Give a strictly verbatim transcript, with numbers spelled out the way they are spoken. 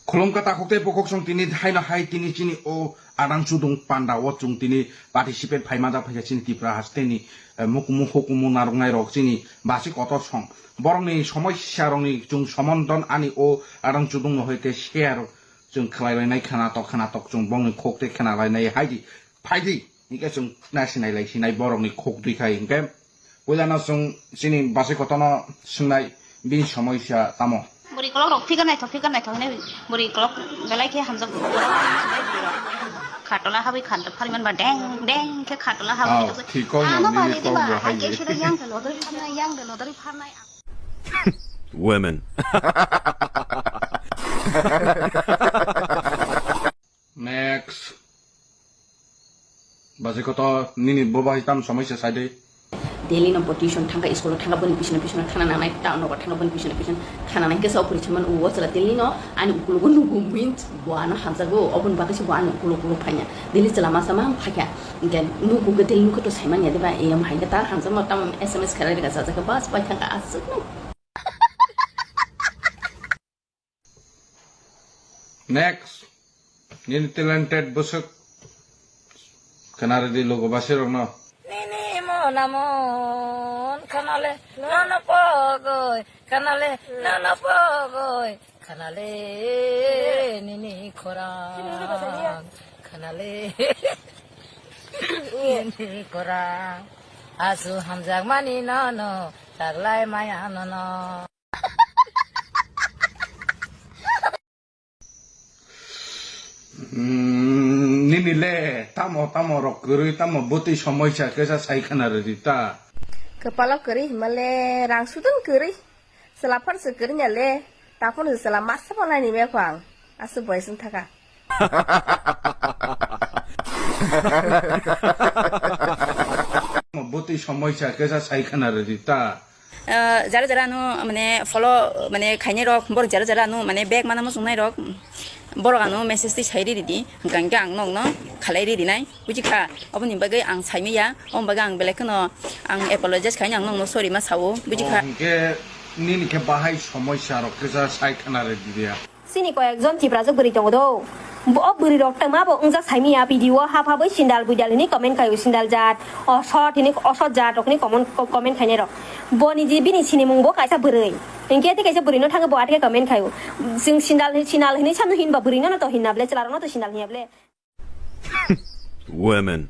Khulumkha takhuk tei bukhuk, chwng tini haino hai tini chini o adang chudung panda o chwng tini participate phaima da phaikha chini Tripura hasteni, eh, mukumu hukumu narwknai rok chini basi kotor song. Borokni somosya rokni chwng somondon ani o adang chudung no hai khe share chwng khlai lainai khwnatok khwnatok chwng bongni khuk tei khna lainai hai di phai di. Hinkhe chwng nasinai lai sinai borokni khuk twi khai hinkhe. Puilano chwng chini basi kotorno swngnai bini somosya tamo? Bwrwi kolok rok phikar naithok phikar naithok hinwi bwrwi kolok belai khe hamjak borok. Khatola habwi khat pharman ba deng deng khe khatola habwi. Oh, thik kok no, ano nini bani kok diba, bo hai hai khe sida yang de lodori pharnai, yang de lodori pharnai. Women. Next. Basi kotor nini bo bahai tam somosya sai de. Daily no bo tuition thangkha, school o thangkha, boni bisino bisino khana nangnai, town nogo thangkha, boni bisino bisino khana nangnai, kesa opor se man uo chwla daily no ani ukulogo nugo, means bo ano hamjago, oboni bagwi se bo ani ukulo ukulo phaiya, daily chwla masa ma phakya, hinkhe nugo khe daily nukhe to saimanya diba, eyam hai khe ta hamjakma tam S M S khelai rega sajak khe bas pai thangkha aswk no. Next. Nini talented bwswk. Khna rwdi logo basi rokno. Nini mona mon khanale nono pogoi, khanale nono pogoi, khanale nini khorang, khanale nini khorang. Asu hamjakmani nono taglai maya nono. Mm, nini le tamo tamo rok kwrwi, tamo bwtwi somosya kesa sai khna rwdi ta. Kwpalo kwrwi himale rang sudun kwrwi. Chwla phar se kwrwi nya le. Taphano se chwla masa bo naini me phang. Asu boys wng thaka. Tamo bwtwi somosya kesa sai khna rwdi ta. Ah, jara jara ano mane follow mane khainai rok, borok jara jara ano mane bag mana muchungnai rok, borok ano message twi sai riri di, hwnkha hwnkhe ang nokno khalai riri nai, buji kha, oboni bagwi ang sai manya, oboni bagwi ang belai kheno ang apologize khainai, ang nokno sorry ma sao, buji kha. Oh, hwnkhe nini khe bahai somosya rok kisa sai khna riri di ya. Chini koyekjon Tiprajwk bwrwi tongo do. Bo, o bwrwi rok tongma bo wngjak saimanya video o haphabwi sindal buidal hwnwi comment khaio, sindal jat, osot hwnwi, osot jat rok hwnwi comment, comment khainai rok. Boni je bini sinimung bo kaisa bwrwi. Hinkhe tei kaisa bwrwi no thangwi bo atike comment khaio. Chwng sindal, sinal hwnwi samno hinba bwrwi no to hinna ble, chwla rok no to sindal hinya ble. Women.